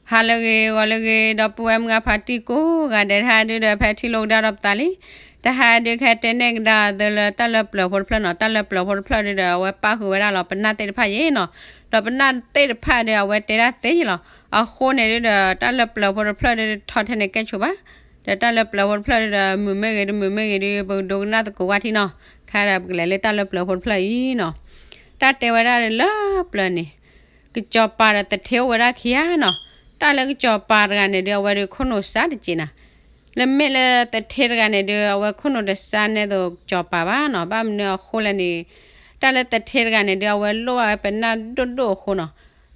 ဟါလၢအဂ့ၤ ဂီၤလၢအဂ့ၤ ဒီပုၢ်ဝဲၢ်မုၢ်အဖါတံၢ်ကိးဂၤဒဲး တဟါဒုဒီး ဖဲထံၣ်လိာ်ကဒါဒီးပသးလံ. တဟါဒုခဲတဲနဲၣ်ကဒါအီၤသုလၢတၢ်လၢပျၢၤဖိတဖျၢၣ်နီၤ, တၢ်လၢပျၢၤဖိတဖျၢၣ်ဒုဒီး အဝဲပၣ်ဃုာ်ဝဲဒၣ်လီၤ ပနၢ်သ့ၣ်တဖၣ်ယဲနီၤ. ဒီးပနၢ်သ့ၣ်တဖၣ်ဒု အဝဲတဲဒၣ်သ့ယဲလီၤ. အဃိန့ၣ်ဒုဒီး တၢ်လၢပျၢၤဖိတဖျၢၣ်ဒု ထီထဲန့ၣ်ကဲဆိးဘၣ်. ဒီးတၢ်လၢပျၢၤဖိတဖျၢၣ်ဒုဒီး မုာ်မ့ၢ်ဂ့ၤ တမုာ်မ့ၢ်ဂ့ၤဒု ပကဒိကနၣ်သကိးဝဲထံနီၤ. ခဲဒီးပကလဲၤလၢတၢ်လၢပျၢၤဖိတဖျၢၣ်အံၤနီၤ. တၢ်တဲဝဲဒၣ်လၢပျၢၤန့ၣ် ကစီၤပၤဒီးသထ့အိၣ်ဝဲဒၣ်ခံဂၤနီၤ. တၢ်လၢကစီၤပၤတဂၤန့ၣ်ဒု အဝဲဒုခိၣ်နူာ်စၢ်တစဲးနီၤ. လၢမ့ၢ်လၢသထ့တဂၤန့ၣ်ဒု အဝဲခိၣ်နူာ်တစၢ်နဲသိးကစီၤပၤဘၣ်နီၤ. ဘၣ်မနုၤအဃိလဲၣ်န့ၣ် တၢ်လၢသထ့တဂၤန့ၣ်ဒု အဝဲလိၣ်ဘၣ်ဝဲပနၢ်ဒိၣ်ဒိၣ်အဃိနီၤ.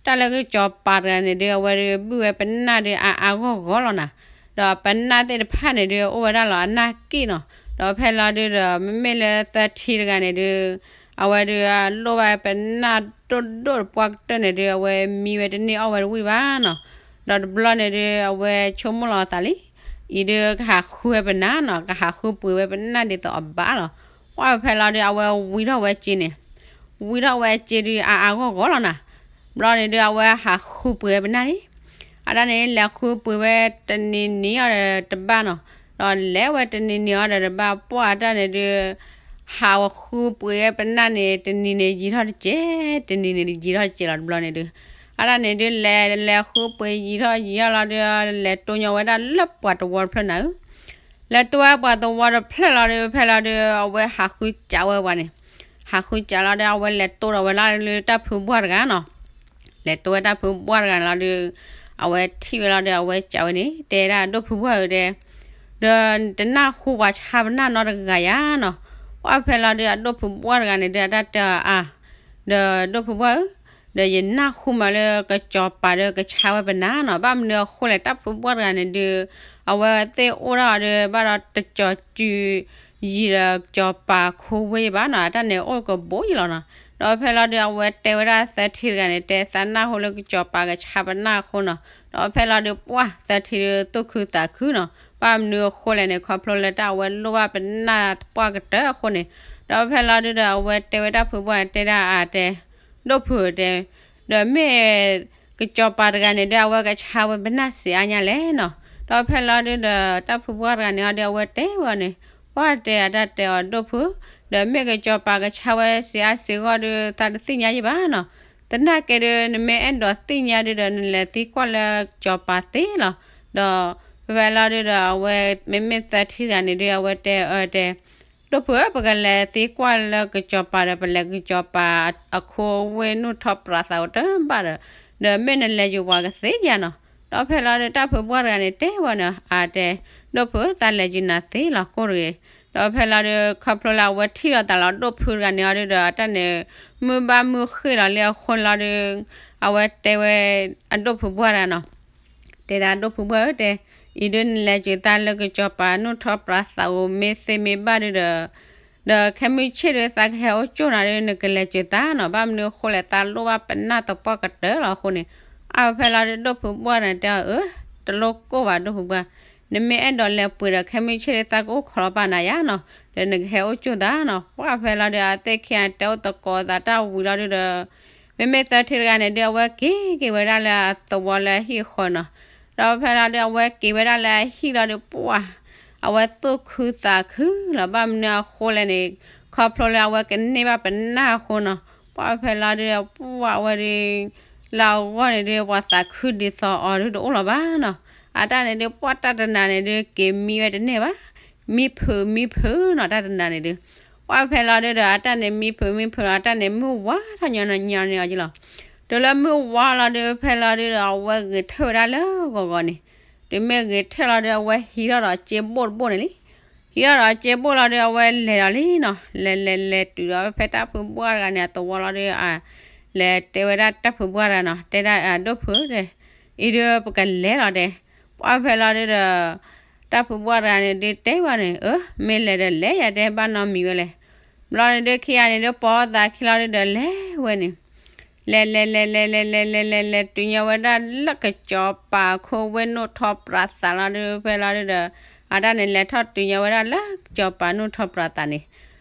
တၢ်လၢကစီၤပၤတဂၤန့ၣ်ဒု အဝဲဒုဘုၣ်ဝဲပနၢ်ဒုအါအါဂီၢ်ဂီၢ်လီၤနီၤ. ဒီးပနၢ်သ့ၣ်တဖၣ်န့ၣ်ဒု အိၣ်ဝဲဒၣ်လီၤအနၢ်က့ၣ်နီၤ. ဒီးဖဲလီၤဒုဒီး မ့မ့ၢ်လၢသထ့တဂၤန့ၣ်ဒု အဝဲဒုလိၣ်ဘၣ်ပနၢ်ဒိၣ်ဒိၣ်တပှၢ်ကတၢၢ်န့ၣ်ဒု အဝဲမံဝဲတန့ၢ်အီၣ်ဝဲတဝံၣ်ဘၣ်နီၤ. ဒီးတဘျီန့ၣ်ဒု အဝဲဆိကမိၣ်လီၤအသးလံ. အံၤဒုကဟးဃုဝဲပနၢ်နီၤ, ကဟးဃုပှ့ၤဝဲပနၢ်ဒ်သိးအဘၣ်လီၤ. ပှၢ်ဖဲလီၤဒု အဝဲဝံထီၣ်ဝဲစ့န့ၣ် ဝံထီၣ်ဝဲစ့ဒုအါအါဂီၢ်ဂီၢ်လီၤနီၤ. ဘျီန့ၣ်ဒု အဝဲဟးဃုပှ့ၤဝဲပနၢ်န့ၣ် အတၢ်န့ၣ် လဲၤဃုပှ့ၤဝဲတနံၤနံၤအီၤဒီးတဘၣ်နီၤ. ဒီးလဲၤဝဲတနံၤနံၤအီၤဒီးတဘၣ် ပှၢ်အတၢ်န့ၣ်ဒု ဟးဃုပှ့ၤဝဲပနၢ်န့ၣ် တနံၤန့ၣ်ယံာ်ထီၣ်တစဲး, တနံၤန့ၣ်ယံာ်ထီၣ်တစဲးလီၤ. တဘျီန့ၣ်ဒု အတၢ်န့ၣ်ဒု လဲၤ လဲၤဃုပှ့ၤယံာ်ထီၣ်ယံာ်ထီၣ်လီၤဒု လဲၤတိၢ်ညီဝဲဒၣ်လၢပှၤသဝီတဖျၢၣ်နၤဧၢ. လဲၤတိၢ်ဝဲပှၤသဝီတဖျၢၣ်လီၤဒု ဖဲလီၤဒု အဝဲဟးဃုစးဝဲပှၤန့ၣ် ဟးဃုစးလီၤဒီး အဝဲလဲၤတိၢ်ဒီးဝဲလၢတၢ်ဖုဘှၢ်တဂၤနီၤ. လဲၤတိၢ်ဝဲတၢ်ဖုဘှၢ်တဂၤန့ၣ်လီၤဒု အဝဲထံၣ်ဝဲလီၤဒီး အဝဲစးဝဲန့ၣ် တဲဒၣ်ဒိၣ်ဖုဘှၢ်ဧၢတဲ, ဒီးတနၢ်ဟူပှၤဆါပနၢ်နီတဂၤယါနီၤ. ပှၢ်ဖဲလီၤဒု အဒိၣ်ဖုဘှၢ်တဂၤန့ၣ်ဒု အတၢ်တဲအီၤအါ ဒီးဒိၣ်ဖုဘှၢ်ဧၢ, ဒီးယနၢ်ဟူမးလၢကစီၤပၤဒီးကဆါဝဲပနၢ်နီၤ. ဘၣ်မနုၤအဃိလဲၣ် တၢ်ဖုဘှၢ်တဂၤန့ၣ်ဒု အဝဲသ့ၣ်အိၣ်ဒၣ်အီၤဒီး ဘၣ်ဒီးတစီၤစုၤယံၤဒီးကစီၤပၤခိဝ့ၢ်ယဘၣ်နီၤ, အတၢ်န့ၣ်အိၣ်ကဘိးယံၤလီၤနီၤ. ဒီးဖဲလီၤဒု အဝဲတဲဝဲဒၣ်သထ့တဂၤန့ၣ် တဲသးနၢ်ဟူလၢကစီၤပၤကဆါပနၢ်အဃိနီၤ. ဒီးဖဲလီၤဒု ပှၢ်သထ့ဒုသူၣ်ခုသးခုနီၤ. ဘၣ်မနုၤအဃိလဲၣ်န့ၣ် ခီဖျိလၢတၢ်အဝဲလိၣ်ဘၣ်ပနၢ်သပှၢ်ကတၢၢ်အဃိန့ၣ်, ဒီးဖဲလီၤဒုဒီး အဝဲတဲဝဲတၢ်ဖုဘှၢ်န့ၣ် တဲဒၣ်အါတဲ ဒိၣ်ဖုတဲ, ဒီးမ့ၢ်ကစီၤပၤတဂၤန့ၣ်ဒု အဝဲကဆါဝဲပနၢ်စံးအါညါလဲၣ်နီၤ. ဒီးဖဲလီၤဒုဒီး တၢ်ဖုဘှၢ်တဂၤန့ၣ်အီၤဒု အဝဲတဲဝဲအီၤန့ၣ်, ပှၢ်တဲအတၢ်တဲအီၤဒိၣ်ဖု, ဒီးမ့ၢ်ကစီၤပၤကဆါဝဲစံးအါစံးဂီၢ်ဒု သးတသ့ၣ်ညါယဘၣ်နီၤ. သနာ်က့ဒု နမ့ၢ်အဲၣ်ဒိးသ့ၣ်ညါဒုဒီး နလဲၤသံကွၢ်လၢကစီၤပၤသ့လီၤ. ဒီးဖဲဖဲလီၤဒုဒီး အဝဲမ့မ့ၢ်သထ့တဂၤန့ၣ်ဒု အဝဲတဲအီၤတဲ ဒိၣ်ဖုဧၢ, ပကလဲၤသံကွၢ်လၢကစီၤပၤဒီး ပလဲၤကစီၤပၤအခိဝ့ၢ်နူၢ်ထီပြးသးအိၣ်တဘၣ်ဒီး, ဒီးမ့ၢ်နလဲၤယုာ်ပှၤကသ့ဧါနီၤ. ဒီးဖဲလီၤဒု တၢ်ဖုဘှၢ်တဂၤန့ၣ် တဲဝဲန့ၣ် အါတဲ, ဒိၣ်ဖုဧၢ, သးလဲၤယုာ်နၤသ့လီၤကိၢ်တဂ့ၤ. ဒီးဖဲလီၤဒု ခီဖျိလၢအဝဲထံၣ်ဒီးသးလီၤ ဒိၣ်ဖုတဂၤန့ၣ်အီၤဒုဒီး အတၢ်န့ၣ် မုၢ်ဘၣ်မုၢ်ဃ့ၢ်လီၤလံအဃိန့ၣ်လီၤဒု အဝဲတဲဝဲ အဒိၣ်ဖုဘှၢ်တဂၤနီၤ တဲဒၣ်ဒိၣ်ဖုဘှၢ်ဧၢတဲ, အံၤဒု နလဲၤစၢၤသးလၢကစီၤပၤနူၢ်ထီပြးသးဧိၤ မ့ၢ်သ့မ့ၢ်ဘၣ်ဒုဒီး, ဒီးခဲမုၢ်ဆ့ၣ်ဒု သးကဟဲအိၣ်ကၠိၣ်နၤဒု နကလဲၤစၢၤသးနီၤ, ဘၣ်မနုၤအဃိလဲၣ် သးလိၣ်ဘၣ်ပနၢ်သပှၢ်ကတၢၢ်လီၤအဃိန့ၣ်, အဖဲလီၤဒု ဒိၣ်ဖုဘှၢ်န့ၣ်တဲအီၤ အၢ, တလိၣ်ကိၢ်ဘၣ်ဒိၣ်ဖုဘှၢ်, နမ့ၢ်အဲၣ်ဒိးလဲၤပှ့ၤဒီး ခဲမုၢ်ဆ့ၣ်ဒု သးကအိၣ်ခိးလီၤပာ်နၤယါနီၤ, ဒီးနကဟဲအိၣ်ကၠိၣ်သးနီၤ. ပှၢ်ဖဲလီၤဒု အသ့ၣ်ခံဂၤတဲအိၣ်သကိးသးတၢ်ဝံၤလီၤဒုဒီး မ့မ့ၢ်သထ့တဂၤန့ၣ်ဒု အဝဲက့ၤက့ၤဝဲဒၣ်လၢအသဝီလၢအဟံၣ်အဃီနီၤ. ဒီးဖဲလီၤဒု အဝဲက့ၤဝဲဒၣ်လၢအဟံၣ်လီၤဒု ပှၢ်, အဝဲသူၣ်ခုသးခုလီၤ. ဘၣ်မနုၤအဃိလဲၣ်န့ၣ်, ခီဖျိလၢအဝဲကန့ၢ်ဘၣ်ပနၢ်အဃိနီၤ. ပှၢ်ဖဲလီၤဒု ပှၢ်ဝဲဒု လၢအဂီၢ်န့ၣ်ဒု ပှၤသးခုဒ်သိးအီၤဒုတအိၣ်လီၤဘၣ်နီၤ. အတၢ်န့ၣ်ဒု ပှၢ်တၢ်တနၤန့ၣ်ဒု က့ၤမံဝဲတန့ၢ်ဘၣ်, မံဖုးမံဖုးနီၤ တၢ်တနၤန့ၣ်ဒု ပှၢ်ဖဲလီၤဒုဒီး အတၢ်န့ၣ်မံဖုးမံဖုးလီၤ အတၢ်န့ၣ်မုၢ်ဝါထီၣ်ညီညီန့ၢ်အီၤက့လီၤ. တုၤလၢမုၢ်ဝါလီၤဒု ဖဲလီၤဒုဒီး အဝဲဂဲၤထၢၣ်ဝဲဒၣ်လၢဂီၤဂီၤန့ၣ်, တုၤမ့ၢ်ဂဲၤထၢၣ်လီၤဒု အဝဲဟံးထီၣ်ဒီးစ့ဘိၣ်တဘိၣ်န့ၣ်လံ. ဟံးထီၣ်ဒီးစ့ဘိၣ်လီၤဒု အဝဲလဲၤဒီးလံနီၤ, လဲၤလဲၤလဲၤတုၤဒီးဖဲတၢ်ဖုဘှၢ်တဂၤန့ၣ် အသဝီလီၤဒု လဲၤတဲဝဲဒၣ်တၢ်ဖုဘှၢ်တဂၤနီၤ, တဲဒၣ်အဒိၣ်ဖုတဲ, အံၤဒုပကလဲၤလီၤတဲ ပှၢ်ဖဲလီၤဒုဒီး တၢ်ဖုဘှၢ်တဂၤန့ၣ်ဒုတဲဝဲန့ၣ်, အၢ မ့ၢ်လဲၤဒီးလဲၤယၤတဲ ဘၣ်နီတမံၤဝဲလဲၣ်. ဘျီန့ၣ်ဒုခံဂၤန့ၣ်ဒု ပိာ်သးခံလီၤဒုဒီးလဲၤဝဲန့ၣ်, လဲၤလဲၤလဲၤလဲၤလဲၤလဲၤလဲၤလဲၤလဲၤတုၤညီဝဲဒၣ်လၢကစီၤပၤခိဝ့ၢ်နူၢ်ထီပြးသးလီၤဒု ဖဲလီၤဒုဒီး အတၢ်န့ၣ်လဲၤထီၣ်တုၤညီဝဲဒၣ်လၢကစီၤပၤနူၢ်ထီပြးသးန့ၣ်,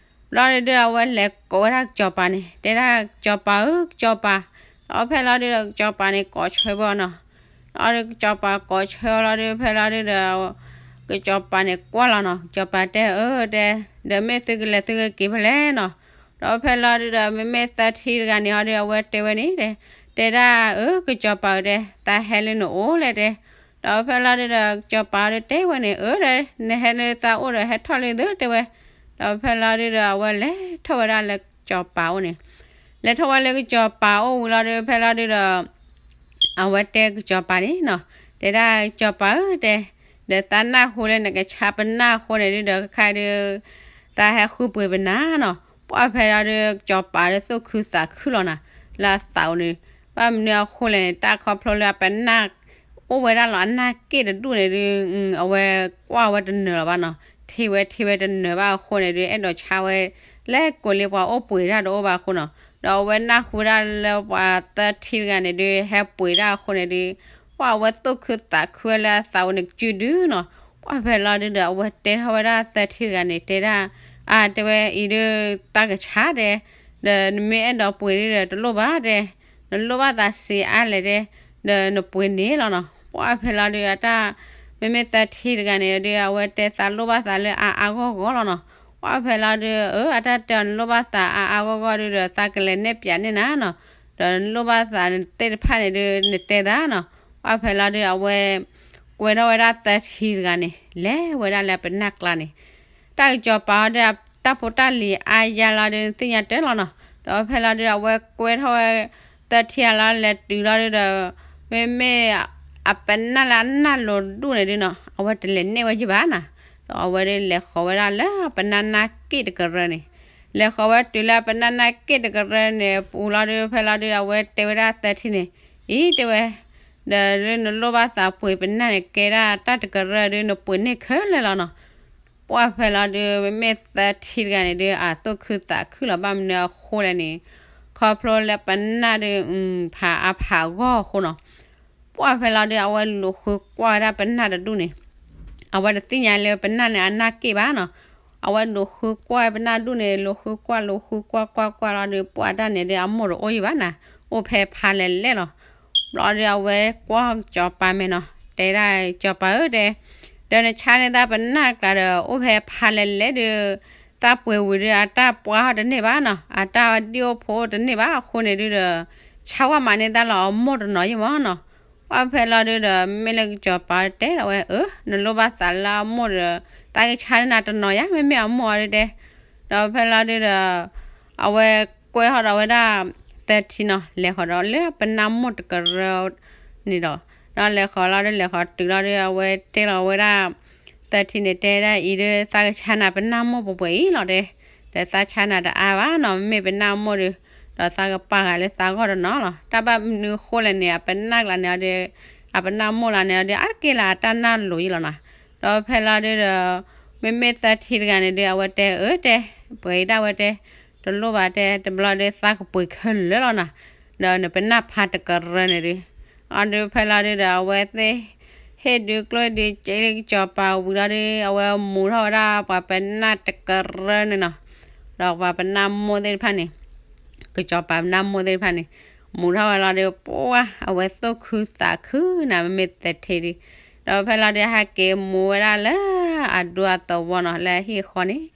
ဘျီန့ၣ်ဒုအဝဲလဲၤကိးဝဲဒၣ်ကစီၤပၤန့ၣ် တဲဒၣ်ကစီၤပၤဧၢ ကစီၤပၤ, ဒီးဖဲလီၤဒုဒီးကစီၤပၤန့ၣ်ကိးဆွဲဝဲအီၤနီၤ, ဒီးကစီၤပၤကိးဆၢလီၤဒုး ဖဲလီၤဒုးဒီး ကစီၤပၤန့ၣ်ကွၢ်လီၤနီၤ, ကစီၤပၤတဲအၢတဲ, ဒီးမ့ၢ်သုကလဲၤသုကက့ၤဖဲလဲၣ်နီၤ. ဒီးဖဲလီၤဒုးဒီး မ့မ့ၢ်သၢထံတဂၤန့ၣ်အီၤဒုး အဝဲတဲဝဲန့ၣ်တဲ, တဲဒၣ်အၢ ကစီၤပၤဧၢတဲ, သးဟဲလၢနအိၣ်လဲၣ်တဲ. ဒီးဖဲလီၤဒုးဒီး ကစီၤပၤအီၤဒုးတဲဝဲန့ၣ် အၢဒီး နဟဲလၢသးအိၣ်ဒီး ဟဲထီၣ်လၢသုတဲဝဲ. ဒီးဖဲလီၤဒုးဒီး အဝဲလဲၤထီၣ်ဝဲဒၣ်လၢကစီၤပၤအိၣ်န့ၣ်, လဲၤထီၣ်ဝဲလၢကစီၤပၤအိၣ်ဝံၤလီၤဒုး ဖဲလီၤဒုးဒီး အဝဲတဲကစီၤပၤန့ၣ်နီၤ, တဲဒၣ်ကစီၤပၤဧၢတဲ, ဒီးသးနၢ်ဟူလၢနကဆါပနၢ်အဃိန့ၣ်ဒုးဒီး ခဲခါဒုး သးဟဲဃုပှ့ၤပနၢ်နီၤ. ပှၢ်ဖဲလီၤဒုး ကစီၤပၤဒီးသူၣ်ခုသးခုလီၤနီၤ, လၢအသးအိၣ်န့ၣ်, ဘၣ်မနုၤအဃိလဲၣ်န့ၣ် တၢ်ခီဖျိလၢအပနၢ် အိၣ်ဝဲဒၣ်လီၤ အနၢ်က့ၣ်တဒူၣ်န့ၣ်ဒုး အဝဲကွၢ်ဝဲတနၢၤလီၤဘၣ်နီၤ, ထံၣ်ဝဲထံၣ်ဝဲတနၢၤဘၣ်အဃိန့ၣ်ဒုး အဲၣ်ဒိးဆါဝဲ လၢကိးလံပှၤအိၣ်ပှ့ၤတၢ်တအိၣ်ဘၣ်အဃိနီၤ. ဒီးအဝဲနၢ်ဟူဒၣ်လၢပှၤသၢထံတဂၤန့ၣ်ဒုး ဟဲပှ့ၤတၢ်အဃိန့ၣ်ဒုး ပှၢ်အဝဲသူၣ်ခုသးခုဝဲလၢအသးအိၣ်န့ၣ် ကစုဒုနီၤ. ပှၢ်ဖဲလီၤဒုးဒီး အဝဲတဲထီၣ်ဝဲဒၣ်သၢထံတဂၤန့ၣ် တဲဒၣ်, အါ တဲဝဲအံၤဒုး တၢ်ကဆါတဲ, ဒီးနမ့ၢ်အဲၣ်ဒိးပှ့ၤဒုးဒီး တလိၣ်ဘၣ်တဲ, နလိၣ်ဘၣ်သးစံးအါလဲၣ်တဲ, ဒီးနပှ့ၤန့ၣ်လီၤနီၤ. ပှၢ်ဖဲလီၤဒုး အတၢ် မ့မ့ၢ်သၢထံတဂၤန့ၣ်ဒုး အဝဲတဲသးလိၣ်ဘၣ်သးလၢအါအါဂီၢ်ဂီၢ်လီၤနီၤ. ပှၢ်ဖဲလီၤဒုး အၢ အတၢ်တဲအီၤ နလိၣ်ဘၣ်သးအါအါဂီၢ်ဂီၢ်ဒုးဒီး သးကလဲၤနဲၣ်ပၠးန့ၢ်နၤနီၤ, ဒီးနလိၣ်ဘၣ်သးသ့ၣ်တဖၣ်န့ၣ်ဒုး နတဲသးနီၤ. ပှၢ်ဖဲလီၤဒုး အဝဲ ကွဲထီၣ်ဝဲဒၣ်သၢထံတဂၤန့ၣ် လဲၤဝဲဒၣ်လၢပနၢ်ကျါန့ၣ်, တၢ်ကစီၤပၤအီၤဒုး တၢ်ဖိတၢ်လံၤအါယါလီၤဒုး သ့ၣ်ညါတၢ်လီၤနီၤ. ဒီးဖဲလီၤဒုး အဝဲကွဲထီၣ်ဝဲ သၢထံအလီၤ လဲၤတုၤလီၤဒုးဒီး မ့မ့ၢ် အပနၢ်လၢအနၢ်လိၤဒူၣ်န့ၣ်ဒုးနီၤ အဝဲတလဲၤနဲၣ်ဝဲယဘၣ်နီၤ. ဒီးအဝဲဒုးလဲၤဃီၤဝဲဒၣ်လၢပနၢ်နၢ်က့ၣ်တကရၢန့ၣ်, လဲၤဃီၤဝဲတုၤလၢပနၢ်နၢ်က့ၣ်တကရၢန့ၣ် ပူၤလီၤဒုး ဖဲလီၤဒုး အဝဲတဲဝဲဒၣ်သၢထံန့ၣ်, အံၤတဲဝဲ ဒီးလၢနလိၣ်ဘၣ်သးပှ့ၤပနၢ်န့ၣ် ကဲဒၣ်တၢ်တကရၢဒုး နပှ့ၤန့ၢ်ခဲလၢာ်လီၤနီၤ. ပှၢ်ဖဲလီၤဒုး မ့မ့ၢ်သၢထံတဂၤန့ၣ်ဒုး အသူၣ်ခုသးခုလီၤ ဘၣ်မနုၤအဃိလဲၣ်န့ၣ် ခီဖျိလၢပနၢ်ဒုး ဖးအါဖးအဂီၢ်အဃိနီၤ. ပှၢ်ဖဲလီၤဒုး အဝဲလူၤဃုကွၢ်ဝဲဒၣ်ပနၢ်တဒူၣ်န့ၣ်, အဝဲတသ့ၣ်ညါလၢပနၢ်န့ၣ်အနၢ်က့ၣ်ဘၣ်နီၤ. အဝဲလူၤဃုကွၢ်ပနၢ်ဒူၣ်န့ၣ် လူၤဃုကွၢ် လူၤဃုကွၢ်ကွၢ်ကွၢ်လီၤဒုး ပှၢ်တၢ်န့ၣ်ဒုး အမိၢ်တအိၣ်ယဘၣ်နီၤ, အိၣ်ဖဲဖါလဲၣ်လဲၣ်လီၤ. ဘျီဒုး အဝဲကွၢ်ကစီၤပၤမဲာ်နီၤ, တဲဒၣ်ကစီၤပၤဧၢတဲ, ဒီးနဆါန့ၢ်သးပနၢ်ကျါဒီး အိၣ်ဖဲဖါလဲၣ်လဲၣ်ဒုး သးပှ့ၤဝံၤဒုး အတၢ်ပှၢ်ထီၣ်တန့ၢ်ဘၣ်နီၤ, အတၢ်ဒံၣ်အိၣ်ဖိတန့ၢ်ဘၣ်အဃိန့ၣ်ဒုးဒီး ဆါဝဲမးန့ၢ်သးလီၤအမိၢ်တနီၤယမၢ်နီၤ. ပှၢ်ဖဲလီၤဒုးဒီး မ့ၢ်လၢကစီၤပၤတဲဒီးဝဲ အၢ နလိၣ်ဘၣ်သးလၢအမိၢ်ဒီး သးကဆါန့ၢ်နၤတနီၤယါ မ့မ့ၢ်အမိၢ်အီၤဒုးတဲ. ဒီးဖဲလီၤဒုးဒီး အဝဲကွဲထီၣ်ဒီးဝဲဒၣ်သၢထံနီၤ လဲၤဃီၤဒီးလၢပနၢ်မိၢ်တကရၢန့ၣ်ဒီး ဒီးလဲၤဃီၤလီၤဒုး လဲၤဃီၤတုၤလီၤဒုး အဝဲတဲလီၤဝဲဒၣ် သၢထံန့ၣ်တဲဒၣ်အံၤဒုး သးကဆါနၤပနၢ်မိၢ်ပှဲၤပှဲၤအံၤလီၤတဲ, ဒီးသးဆါနၤတအါဘၣ်နီၤ မ့မ့ၢ်ပနၢ်မိၢ်ဒုး ဒီးသးကပာ်ဃာ်လၢသးဂီၢ်တနီၤလီၤ. တၢ်ဘၣ်မနုၤအဃိလဲၣ်န့ၣ် အပနၢ်ကျါန့ၣ်အီၤဒုး အပနၢ်မိၢ်လၢန့ၣ်အီၤဒုး အါတက့ၢ်လၢအတၢ်နၢ်လိၤယံလီၤနီၤ. ဒီးဖဲလီၤဒုးဒီး မ့မ့ၢ်သၢထံတဂၤန့ၣ်ဒုး အဝဲတဲအၢတဲ ပှဲၤအံၤဒၣ်ဝဲတဲ တလိၣ်ဘၣ်တဲ တဘျီဒုးသးကပှ့ၤခဲလၢာ်လီၤနီၤ. ဒီးနပနၢ်ဖါတကရၢန့ၣ်ဒုး အီၤဒုးဖဲလီၤဒုးဒီး အဝဲသ့ၣ် ဟ့ၣ်ဒုးကျိၣ်ဒုးစ့လၢကစီၤပၤဝံၤလီၤဒုး အဝဲမူထီၣ်ဝဲဒၣ်ပှၤပနၢ်တကရၢန့ၣ်နီၤ. ဒီးပှၤပနၢ်မိၢ်သ့ၣ်တဖၣ်န့ၣ် ကစီၤပၤပနၢ်မိၢ်သ့ၣ်တဖၣ်န့ၣ် မူထီၣ်ဝဲလီၤဒုး ပှၢ်အဝဲသူၣ်ခုသးခုနီၤ မ့မ့ၢ်သၢထံဒုး ဒီးဖဲလီၤဒုး ဟဲက့ၤမူဝဲဒၣ်လၢအဒူအသဝီနီၤ လၢအဟံၣ်အဃီန့ၣ်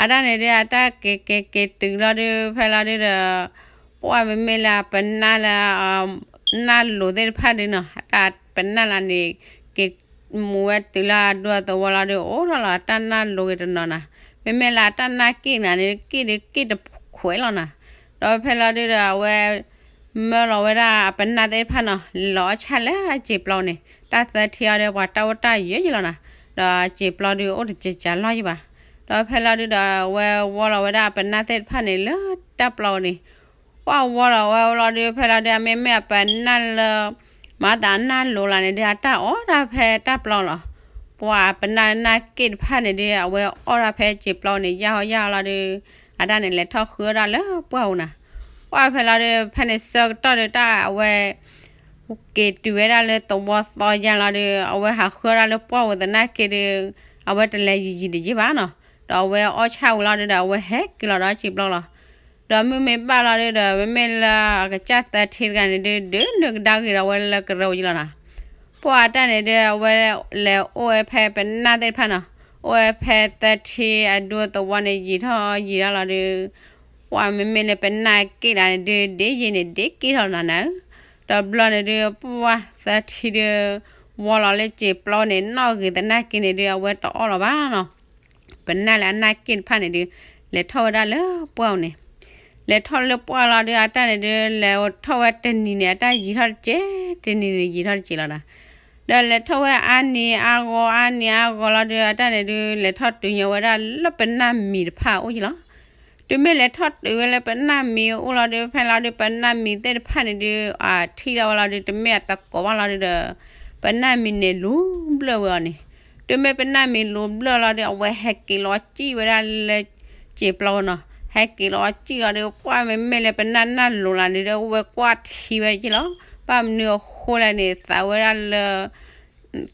အတၢ်န့ၣ်ဒုး အတၢ်က့ၤက့ၤက့ၤတုၤလီၤဒုး ဖဲလီၤဒုးဒီး ပှၢ်မ့မ့ၢ်လၢအပနၢ်လၢ နၢ်လိၤသ့ၣ်တဖၣ်ဒုးနီၤ တၢ်ပနၢ်လၢန့ၣ် က့ၤမူဝဲတုၤလၢအဒူအသဝီလီၤဒုး အိၣ်ထီၣ်လီၤအတၢ်နၢ်လိၤဂ့ၤတနီၤနီၤ မ့မ့ၢ်လၢအတၢ်နၢ်က့ၣ်နၤန့ၣ် က့ၣ်ဒုးက့ၣ်တခွဲးလီၤနီၤ. ဒီးဖဲလီၤဒုးဒီး အဝဲ မၢလီၤဝဲဒၣ်အပနၢ်သ့ၣ်တဖၣ်နီၤ လဲၤလီၤအီၣ်ဆၣ်လၢအစံာ်ပျီန့ၣ် တၢ်သၢထံအီၤဒီး ပှၤတၢ်အိၣ်တၢ်ယၢယလီၤနီၤ. ဒီးအစံာ်ပျီဒုးအိၣ်တကကးလီၤယဘၣ်. ဒီးဖဲလီၤဒုးဒီး အဝဲဝီလီၤဝဲဒၣ်အပနၢ်သ့ၣ်တဖၣ်န့ၣ်လၢတၢ်ပျီန့ၣ် ပှၢ်ဝီလီၤဝဲလီၤဒုး ဖဲလီၤဒုး အမ့မ့ၢ်အပနၢ်လၢ မၤသးနၢ်လိၤလၢန့ၣ်ဒုး အတၢ်အီၣ်တၢ်ဖဲတၢ်ပျီလီၤ. ပှၢ်အပနၢ်နၢ်က့ၣ်တဖၣ်န့ၣ်ဒုး အဝဲအီၣ်တၢ်ဖဲစံာ်ပျီန့ၣ် ယၢ်ဟီယၢ်ဟီလီၤဒုး အတၢ်န့ၣ်လဲၤထီၣ်ဃုအီၣ်ဒၣ်လၢပှၢ်အူနီၤ. ပှၢ်ဖဲလီၤဒုး ဖဲန့ၣ်ဆၢကတီၢ်ဒုး တၢ်အဝဲ က့ၤတုၤဝဲဒၣ်လၢသဝီသီယါလီၤဒုး အဝဲဟးဃုအီၣ်ဒၣ်လၢပှၢ်အူသနာ်က့ဒုး အဝဲတလဲၤယံာ်ယံာ်တယံာ်ဘၣ်နီၤ. ဒီးအဝဲအီၣ်ဆၣ်ဝံၤလီၤဒုးဒီး အဝဲဟဲက့ၤလီၤဒီးစံာ်ပျီလီၤ. ဒီးမုၢ်မ့ၢ်ဘၣ်လီၤဒုးဒီး မ့မ့ၢ်လၢအကစၢ်သၢထံတဂၤန့ၣ်ဒုး ဒုးနုာ်ကဒါက့ၤဒီးဝဲလၢကရၢဝံၤလီၤနီၤ. ပှၢ်အတၢ်န့ၣ်ဒုး အဝဲလဲၤအိၣ်ဝဲဖဲပနၢ်သ့ၣ်တဖၣ်နီၤ, အိၣ်ဝဲဖဲသၢထံအဒူသဝီန့ၣ် ယံာ်ထီၣ်ယံာ်ထီၣ်လီၤဒုး, ပှၢ်မ့မ့ၢ်လၢပနၢ်က့ၣ်တၢ်န့ၣ်ဒုး ဒ်ယံာ်န့ၣ်ဒ်က့ၣ်ထီၣ်နၤနၤဧၢ, တဘျီန့ၣ်ဒုး ပှၢ်သၢထံဒုး ဝီလီၤလၢစံာ်ပျီန့ၣ် နီၣ်ဂ့ၤသနာ်က့န့ၣ်ဒုး အဝဲတအီၣ်လီၤဘၣ်နီၤ. ပနၢ်လၢအနၢ်က့ၣ်တဖၣ်န့ၣ်ဒုး လဲၤထီၣ်ဝဲဒၣ်လၢပှၢ်အအိၣ်န့ၣ်, လဲၤထီၣ်လၢပှၢ်လီၤဒုး အတၢ်န့ၣ်ဒုး လဲၤထီၣ်ဝဲတနံၤန့ၣ် အတၢ်ယံာ်ထီၣ်တစဲး, တနံၤန့ၣ်ယံာ်ထီၣ်တစဲးလီၤနၤ. ဒီးလဲၤထီၣ်ဝဲအါနံၤအါဂီၤ အါနံၤအါဂီၤလီၤဒုး အတၢ်န့ၣ်ဒုး လဲၤထီၣ်တုၤညီဝဲဒၣ်လၢပနၢ်မံၤတဖၣ်အအိၣ်က့လီၤ. တုၤမ့ၢ်လဲၤထီၣ်တုၤဝဲလၢပနၢ်မံၤအအိၣ်လီၤဒုး ဖဲလီၤဒုး ပနၢ်မံၤသ့ၣ်တဖၣ်န့ၣ်ဒုး အထံၣ်ထီၣ်ဝဲလီၤဒုး တမ့ၢ်အသကိးဘၣ်လီၤဒုးဒီး ပနၢ်မံၤန့ၣ်လူၤဘျၢၣ်ဝဲအီၤန့ၣ်, တုၤမ့ၢ်ပနၢ်မံၤလူၤဘျၢၣ်လီၤဒုး အဝဲဟဲက့ၤလီၤစံၣ်ဝဲဒၣ်လၢစံာ်ပျီနီၤ, ဟဲက့ၤလီၤစံၣ်လီၤဒုး ပှၢ်မ့မ့ၢ်လၢပနၢ်နၢ်လိၤလီၤဒုး အဝဲကွၢ်ထံဝဲက့လီၤ. ဘၣ်မနုၤအဃိလဲၣ်န့ၣ် သးဝဲဒၣ်လၢ